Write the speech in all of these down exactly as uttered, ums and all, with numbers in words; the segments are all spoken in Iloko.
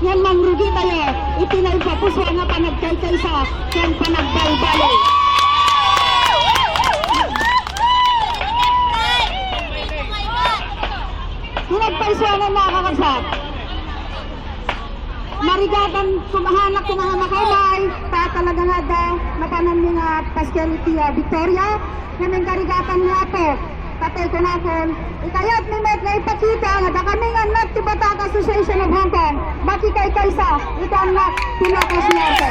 Ngem mangrugi tayo iti naipapuso nga panagkaykaysa ken panagbalbaliw. Ti nagpaysuanan, mga kakabsat. Marigatan, kumahanak, kumahanak, umay, ta talaga nga da, napanan mi nga Pascal iti, ah, Victoria, nga nangkarigatan nga apo. Tatay ko nakon, ikayat mi met nga ipakita nga dakami nga annak ti Batak Association of Hong Kong, makikaykaysa iti annak ti Ilocos Norte.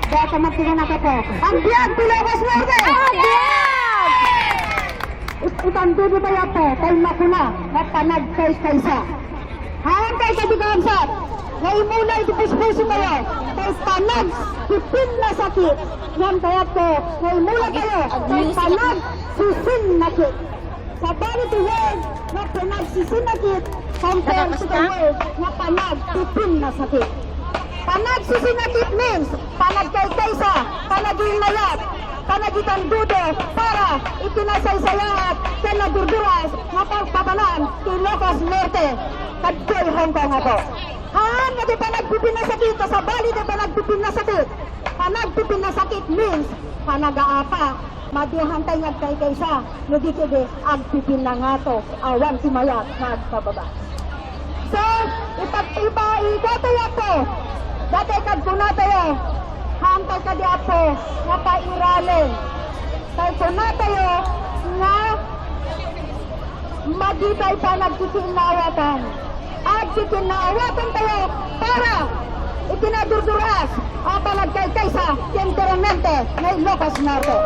Daka matigan ako po. Ang biag ti Ilocos Norte! Ang biag! It-, itandudo tayo po, kay makuna, nga panagkaykaysa. Haan tayo sa digawang sat, nga imula iti puspuso tayo, kay panagsipinnasakit. Ngem kayat ko, nga imula tayo, kay panagsisinnakit. Sabali ti word nga panagsisinnakit, compare to the word nga panagsipinnasakit. Panagsisinnakit means panagkaykaysa, panagingayat, panagitandudo para iti nasaysayaat ken nadurduras nga pagpapanan ti Ilocos Norte kadtoy Hong Kong apo. Haan nga ti panagpipinnasakit, kasabali ti panagpipinnasakit. Panagpipinnasakit means panagaapa. Madihan tayo nga agkaykaysa, no di kadi agpipinnangato, awan ti mayat nga agpababa. So, ipa-, ipa-, ita tayo apo, dati kad kuna tayo, hantay kadi apo, nga pairalen. Kay kuna tayo, nga madi tayo panagkikinnawatan. Agkikinnaawatan tayo para iti nadurduras a panagkaykaysa ti enteramente nga Ilocos Norte.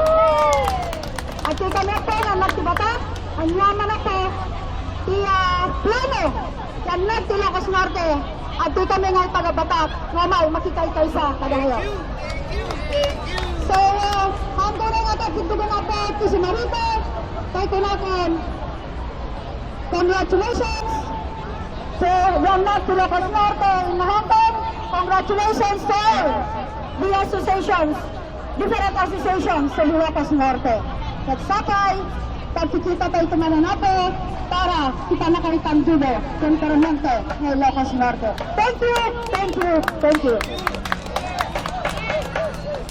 Agkikami apo nga annak ti Batak, aniaman apo ti, ah, plano ti annak ti Ilocos Norte. Agkikami nga ipagabatak nga umay makikaykaysa kadakayo. So, ah, hangko na nga agkintugan apo ti simarita, kay kunakon, congratulations to One North Ilocos Norte in Hong Kong. Congratulations to all the associations, different associations sa Ilocos Norte. Ket sapay, pagkikita tayo tumanan apo para kita nakaritan dulo ken permanente nga Ilocos Norte. Thank you, thank you, thank you.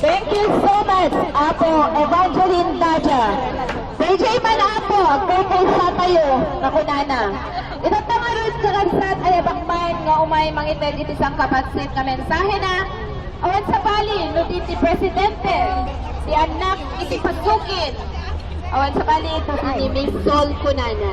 Thank you so much, Apo Evangeline Daja. Daydiay man, Apo, agkukusa tayo nga kunana. Itatta ngarud, kakabsat, ay abakman nga umay mangited iti sangkapatsit nga mensahena. Awan sabali, no di ti presidente, ti annak iti pasukin. Awan sabali, ito ti ni Miss Sol kunana.